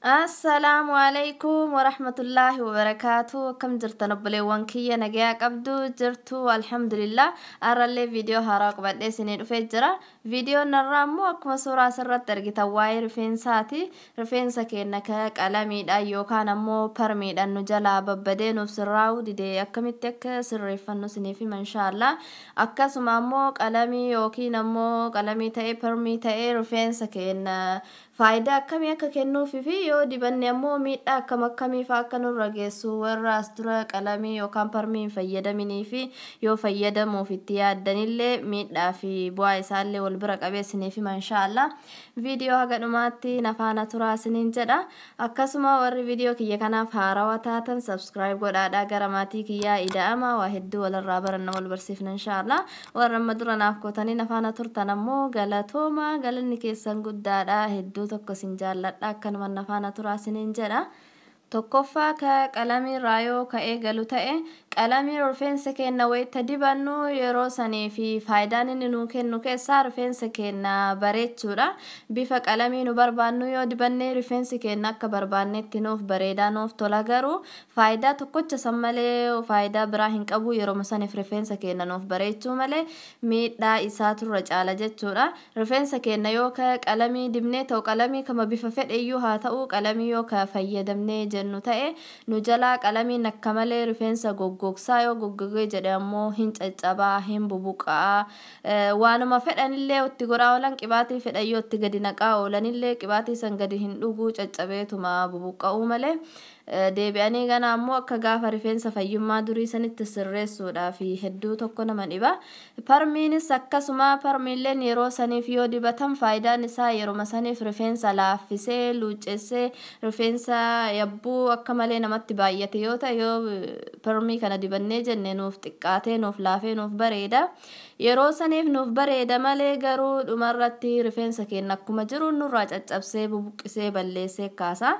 Assalaamu alaikum warahmatullaahi wabarakaatu. Akkam jirtan obboleewwan kiyya? Nagayaa qabdu jirtu? Alhamdulillah, har'allee viidiyoo haaraa qabadhee isinii dhufee jira. Viidiyoon irraa immoo akkuma suuraa asirratti argitan waa'ee rifeensaati. Rifeensa keenya ka qalamiidhaan yookaan ammoo parmiidhaan nu jalaa babbadee nuuf sirraa'uu didee akkamitti akka sirreeffannu isiniif hima, inshaallah. Akkasuma ammoo qalamii yookiin ammoo qalamii ta'ee parmii ta'ee rifeensa keenya faayidaa akkamii akka kennuufii fi yoo dibanne ammoo miidhaa akkam akkamii fa'aa akka nurra geessu, warra as dura qalamii yookaan parmii hin fayyadaminii fi yoo fayyadamuuf itti yaaddanillee miidhaa fi bu'aa isaallee wal bira qabee isiniif hima, inshaallah. Viidiyoo haga dhumaatti nafaana turaa isiniin jedha. Akkasuma warri viidiyoo kiyya kanaaf haarawaa taatan subscribe godhaadhaa gara maatii kiyyaa ida'ama. Waa hedduu walirraa baranna, wal barsiifna, inshaallah. Warra amma dura naaf gootanii nafaana turtan ammoo galatooma, galanni keessan guddaadha. Hedduu tokko isin jaalladha. Akkanuma nafaana turaa isiniin jedha. Tokkoffaa, ka qalamii raayoo ka'ee galu ta'e, qalamii rifeensa keenya wayita dibannu yeroo sanii fi faayidaan inni nuu kennu keessaa rifeensa keenya bareechuudha. Bifa qalamii nu barbaannu yoo dibannee rifeensi keenya akka barbaannetti nuuf bareedaa, nuuf tola. Garuu faayidaa tokkocha san malee faayidaa biraa hin qabu. Yeroo saniif rifeensa keenya nuuf bareechuu malee miidhaa isaatu irra caala jechuudha. Rifeensa keenya yoo ka qalamii dibnee ta'u, qalamii kama bifa fedheyyuu haa ta'u, qalamii yoo ka fayyadamnee jennu ta'e nu jalaa qalamiin akka malee rifeensa goggogsaa. Yoo goggogee jedhe ammoo hin caccabaa, hin bubuqaa. Waanuma fedhanillee itti godhaa oolan, qibaatii fedhan yoo itti gadi naqaa oolanillee qibaatii san gadi hin dhuguu, caccabeetuma bubuqqa'uu malee. Deebi'anii gana ammoo akka gaafa rifeensa fayyummaa durii sanitti sirreessuudhaaf hedduu tokko nama dhiba. Parmiinis akkasuma. Parmiilleen yeroo saniif yoo dibatan faayidaan isaa yeruma saniif rifeensa laaffisee, luuccessee, rifeensa yabbuu akka malee namatti baay'ate yoo ta'e yoo parmii kana dibannee jenne nuuf xiqqaatee, nuuf laafee, nuuf bareeda. Yeroo saniif nuuf bareeda malee garuu dhumarratti rifeensa keenya akkuma jiru nurraa caccabsee, bubuqqisee, balleessee kaasa.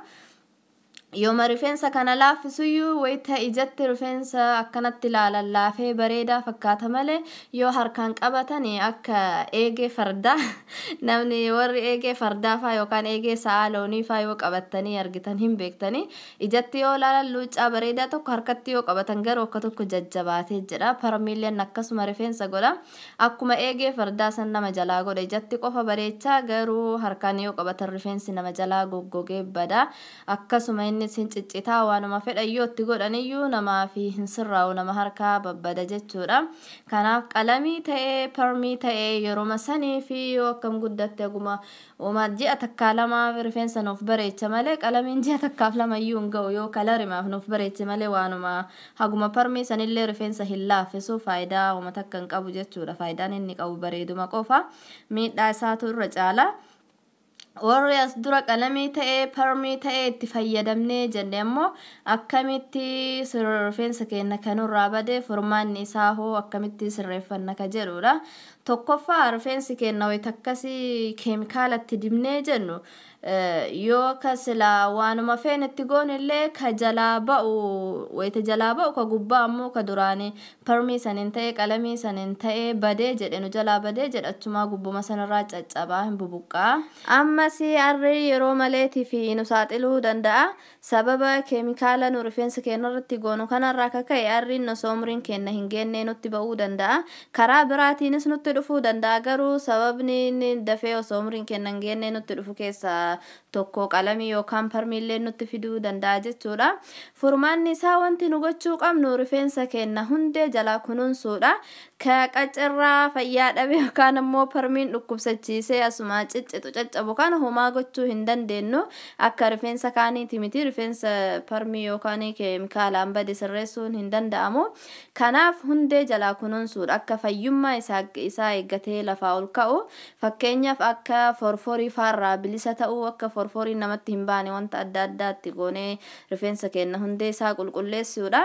Yooma rifeensa kana laaffisuyyuu wayita ijatti rifeensa akkanatti ilaalan laafee bareedaa fakkaata malee yoo harkaan qabatan akka eegee fardaa, namni warri eegee fardaa faa yookaan eegee sa'aa loonii faa yoo qabattanii argitan hin beektanii, ijatti yoo ilaalan luuccaa bareedaa tokko, harkatti yoo qabatan garuu akka tokko jajjabaatee jedha. Parmiilleen akkasuma rifeensa godha. Akkuma eegee fardaa san nama jalaa godha. Ijatti qofa bareechaa, garuu harkaan yoo qabatan rifeensi nama jalaa goggogee bada. Akkasuma innis hin ciccitaa. Waanuma fedhan yoo itti godhaniyyuu namaa fi hin sirraa'u, nama harkaa babbada jechuudha. Kanaaf qalamii ta'ee parmii ta'ee yeroo sanii fi yoo akkam guddatte aguma uma ji'a takkaa lamaaf rifeensa nuuf bareecha malee qalamiin ji'a takkaaf lama iyyuu hin ga'u. Yoo kalarimaaf nuuf bareeche malee waanuma haguma parmii sanillee rifeensa hin laaffisu. Faayidaa uma takka hin qabu jechuudha. Faayidaan inni qabu bareeduma qofa, miidhaa isaatu irra caala. Warri as dura qalamii ta'ee parmii ta'ee itti fayyadamnee jenne ammoo akkamitti rifeensa keenya kanurraa bade, furmaanni isaa hoo akkamitti sirreeffanna ka jedhudha. Tokkoffaa, rifeensi keenya wayita akkasii keemikaalatti dibnee jennu yoo ka silaa waanuma feenetti goonillee ka jalaa ba'u, wayita jalaa ba'u ka gubbaa ammoo ka duraanii parmii saniin ta'e qalamii saniin ta'e badee jedhe, nu jalaa badee jedha, achumaa gubbuma sanarraa caccabaa hin bubuqqaa. Ammas arri yeroo maleetii fi nu saaxiluu danda'a. Sababa keemikaala nu rifeensa keenya irratti goonu kanarraa akka ka'e arriin osoo umriin keenya hin geenne nutti ba'uu danda'a. Karaa biraatiinis nutti dhufuu danda'a, garuu sababni inni dafee osoo umriin keenya hin geenne nutti dhufu keessaa tokko qalamii yookaan parmiillee nutti fiduu danda'a jechuudha. Furmaanni isaa wanti nu gochuu qabnu rifeensa keenya hundee jalaa kunuunsuudha. Ka qaccirraa fayyaa dhabe yookaan ammoo parmiin dhukkubsachiisee asuma ciccitu, caccabu kana homaa gochuu hin dandeenyu. Akka rifeensa kaaniiti miti, rifeensa parmii yookaan keemikaalaan bade sirreessuun hin danda'amu. Kanaaf hundee jalaa kunuunsuudha. Akka fayyummaa isaa eeggatee lafaa ol ka'u, fakkeenyaaf akka forforii faarraa bilisa ta'uu, akka forforiin namatti hin baane wanta adda addaatti goonee rifeensa keenya hundee isaa qulqulleessuudha.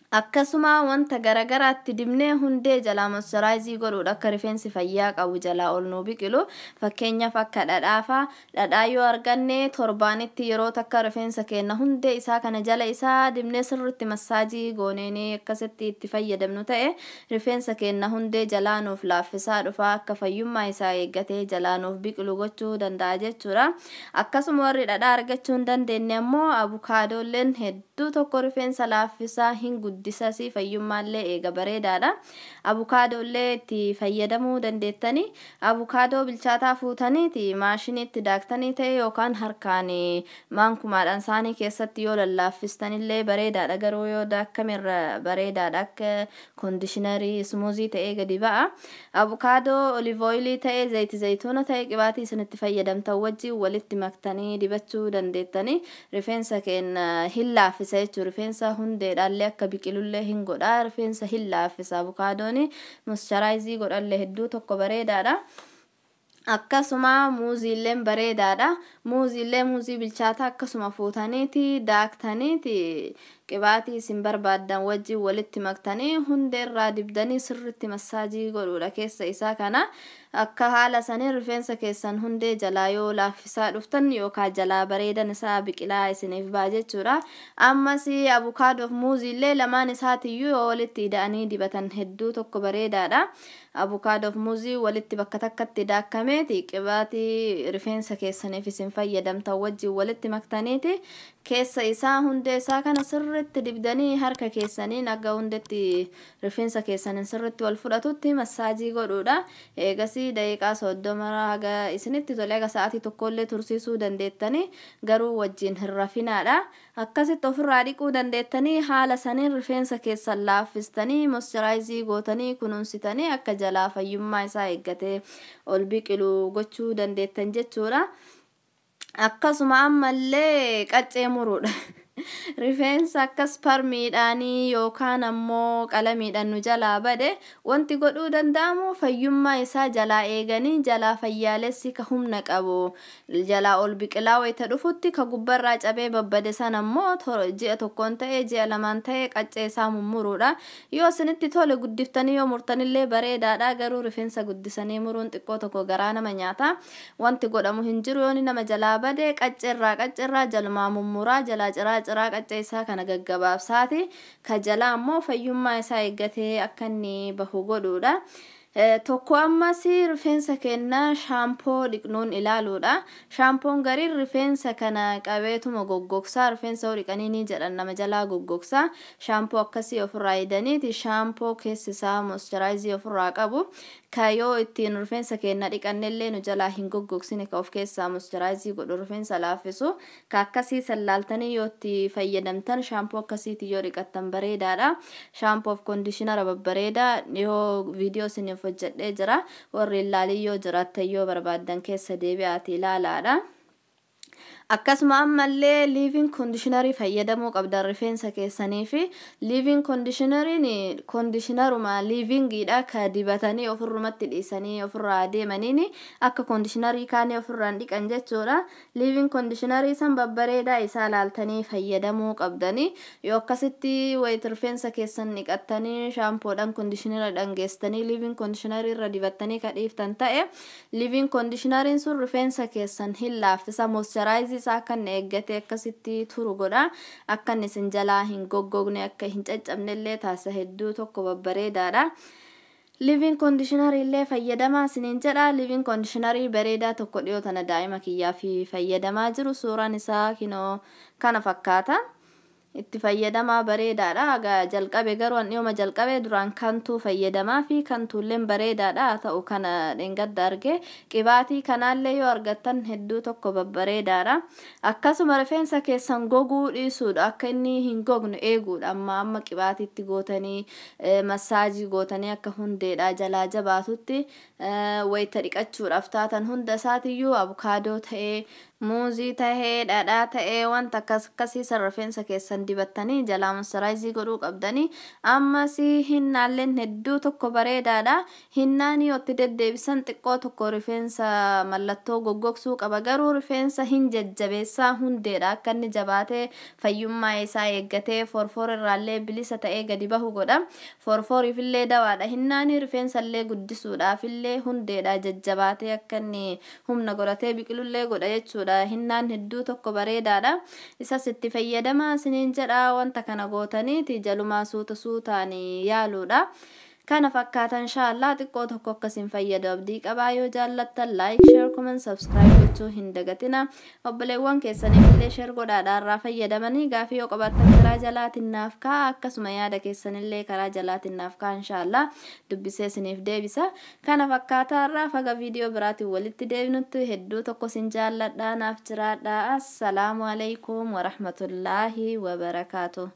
Akkasuma wanta garagaraatti dibnee hundee jalaa moisturaayizii godhuudha, akka rifeensi fayyaa qabu jalaa ol nuu biqilu. Fakkeenyaaf akka dhadhaafaa, dhadhaa yoo arganne torbaanitti yeroo takka rifeensa keenya hundee isaa kana jala isaa dibnee sirriitti massaajii gooneenii akkasitti itti fayyadamnu ta'e, rifeensa keenya hundee jalaa nuuf laaffisaa dhufa, akka fayyummaa isaa eeggatee jalaa nuuf biqilu gochuu danda'a jechuudha. Akkasuma warri dhadhaa argachuu hin dandeenye ammoo abukaadoolleen hedduu tokko rifeensa laaffisaa, hin guddisasii, fayyummaallee eega, bareedaadha. Abukaadollee itti fayyadamuu dandeettanii, abukaadoo bilchaataa fuutaniiti maashiniitti daaktanii ta'e yookaan harkaan maankumaadhaan saanii keessatti yoo lallaaffistanillee bareedaadha. Garuu yoo daakamerra bareedaadha, akka kondishinarii ismuuzii ta'ee gadi ba'a. Abukaadoo olive oilii ta'e, zayiti zayituuna ta'e, qibaatii isinitti fayyadamtan wajjin walitti maktanii dibachuu dandeettanii, rifeensa keenya hin laaffisa jechuudha. Rifeensa hundeedhaallee akka biqilullee hin godha, rifeensa hin laaffisa. Abukaadoon moisturaayizii godhallee hedduu tokko bareedaadha. Akkasuma muuziilleen bareedaadha. Muuziillee muuzii bilchaataa akkasuma fuutaniiti daaktaniiti qibaatii isin barbaaddan wajjin walitti maktanii hundeerraa dibdanii sirritti massaajii godhuudha keessa isaa kana. Akka haala sanii rifeensa keessan hundee jalaa yoo laaffisaa dhuftan yookaan jalaa bareedan isaa biqilaa isiniif ba'a jechuudha. Ammas abukaadoof muuziillee lamaan isaatiyyuu yoo walitti ida'anii dibatan hedduu tokko bareedaadha. Abukaadoof muuzii walitti bakka takkatti daakameeti qibaatii rifeensa keessaniif isin fayyadamtan wajjin walitti maktaniiti keessa isaa hundee isaa kana sirritti dibdanii harka keessaniin akka hundetti rifeensa keessaniin sirritti wal fudhatutti massaajii godhuudha. Eegasii daqiiqaa 30 haga isinitti tole, haga sa'aatii tokkollee tursiisuu dandeettanii, garuu wajjin hin rafinaadha. Akkasitti ofirraa dhiquu dandeettanii, haala saniin rifeensa keessan laaffistanii, moisturaayizii gootanii, kunuunsitanii akka jalaa fayyummaa isaa eeggatee ol biqilu gochuu dandeettan jechuudha. Akkasuma ammallee qaccee muruudha. Rifeensa akkas parmiidhaanii yookaan ammoo qalamiidhaan nu jalaa bade, wanti godhuu danda'amu fayyummaa isaa jalaa eeganii jalaa fayyaalessi ka humna qabu jalaa ol biqilaa wayita dhufutti, ka gubbarraa cabee babbade sana ammoo ji'a tokkoon ta'e, ji'a lamaan ta'e qaccee isaa mummuruudha. Yoo isinitti tole guddiftanii yoo murtanillee bareedaadha. Garuu rifeensa guddisanii muruun xiqqoo tokko garaa nama nyaata. Wanti godhamu hin jiru, yoo nama jalaa bade qacceerraa jalumaa mummuraa, jalaa ciraa ciraa qaccee isaa kana gaggabaabsaati ka jalaa ammoo fayyummaa isaa eeggatee akka inni bahu godhuudha. Tokko ammas rifeensa keenya shaampoo dhiqnuun ilaaluudha. Shaampoon gariin rifeensa kana qabeetuma goggogsaa, rifeensa dhiqanii ni jedhan nama jalaa goggogsaa. Shaampoo akkasii ofirraa hidaniiti shaampoo keessi isaa moisturaayizii ofirraa qabu, ka yoo ittiin rifeensa keenya dhiqannellee nu jalaa hin goggogsine, ka of keessaa moisturaayizii godhu, rifeensa laaffisu, ka akkasii sallaaltanii yoo itti fayyadamtan, shaampoo akkasiitii yoo dhiqattan bareedaadha. Shaampoo fi koondishinara babbareedaa yoo viidiyoo isiniif hojjedhee jira, warri ilaalii yoo jiraattan yoo barbaaddan keessa deebi'aatii ilaalaadha. Akkasuma ammallee leave-in conditionerii fayyadamuu qabdan rifeensa keessanii fi leave-in conditioneriin koondishinaruma leave-iniidha, ka dibatanii ofirrumatti dhiisanii ofirraa deemaniin akka koondishinarii kaanii ofirraan dhiqan jechuudha. Leave-in conditionerii san babbareedaa isaa laaltanii fayyadamuu qabdanii. Yoo akkasitti wayit rifeensa keessan dhiqattanii, shaampoodhaan koondishinara dhangeessitanii, leave-in conditionerii irra dibattanii ka dhiiftan ta'e, leave-in conditioneriin sun rifeensa keessan hin laaffisa, moisturaayizii isaa akka inni eeggate akkasitti turu godha, akka inni isin jalaa hin goggogne, akka hin caccabnellee taasisa, hedduu tokko babbareedaadha. Leave-in conditionerii illee fayyadamaa isiniin jedha. Leave-in conditionerii bareedaa tokko dhiyoo tana daa'ima kiyyaa fi fayyadamaa jiru, suuraan isaa kinoo kana fakkaata. Itti fayyadamaa, bareedaadha. Haga jalqabe garuu an dhiyooma jalqabe, duraan kantuu fayyadamaa fi kantuulleen bareedaadha. Haa ta'u kana dheengadda arge, qibaatii kanaallee yoo argattan hedduu tokko babbareedaadha. Akkasuma rifeensa keessan goguu dhiisuudha, akka inni hin gogne eeguudha. Amma amma qibaatiitti gootanii, massaajii gootanii, akka hundeedha jalaa jabaatutti wayita dhiqachuudhaaf taatan hunda isaatiyyuu abukaadoo ta'ee Muuzii tahee, dhadhaa ta'ee, wanta akkas akkasii san rifeensa keessan dibattanii jalaa moisturize godhuu qabdanii. Ammas hinnaalleen hedduu tokko bareedaadha. Hinnaan yoo itti deddeebisan xiqqoo tokko rifeensa mallattoo goggogsuu qaba, garuu rifeensa hin jajjabeessaa, hundeedha akka inni jabaatee fayyummaa isaa eeggatee forfoor irraallee bilisa ta'ee gadi bahu godha. Forfooriifillee dawaadha hinnaanii, rifeensallee guddisuudhaafillee hundeedha jajjabaatee akka inni humna godhatee biqilullee godha jechuudha. Hinnaan hedduu tokko bareedaadha, isas itti fayyadamaa isiniin jedha. Wanta kana gootaniiti jalumaa suuta suutaan yaaluudha. Kana fakkaatan, inshaallah xiqqoo tokko akkasiin fayyadu abdii qabaa. Yoo jaallattan like, share, comment, subscribe gochuu hin dagatina. Obboleewwan keessaniif illee share godhaadha, irraa fayyadamanii. Gaafii yoo qabaattan karaa jalaatiin naaf ka'a, akkasuma yaada keessanillee karaa jalaatiin naaf ka'a, inshaallah dubbisee isiniif deebisa. Kana fakkaataa irraa faga viidiyoo biraatiin walitti deebinutti hedduu tokko sin jaalladha, naaf jiraadha. Assalaamu alaikum warahmatullaahi wabarakaatu.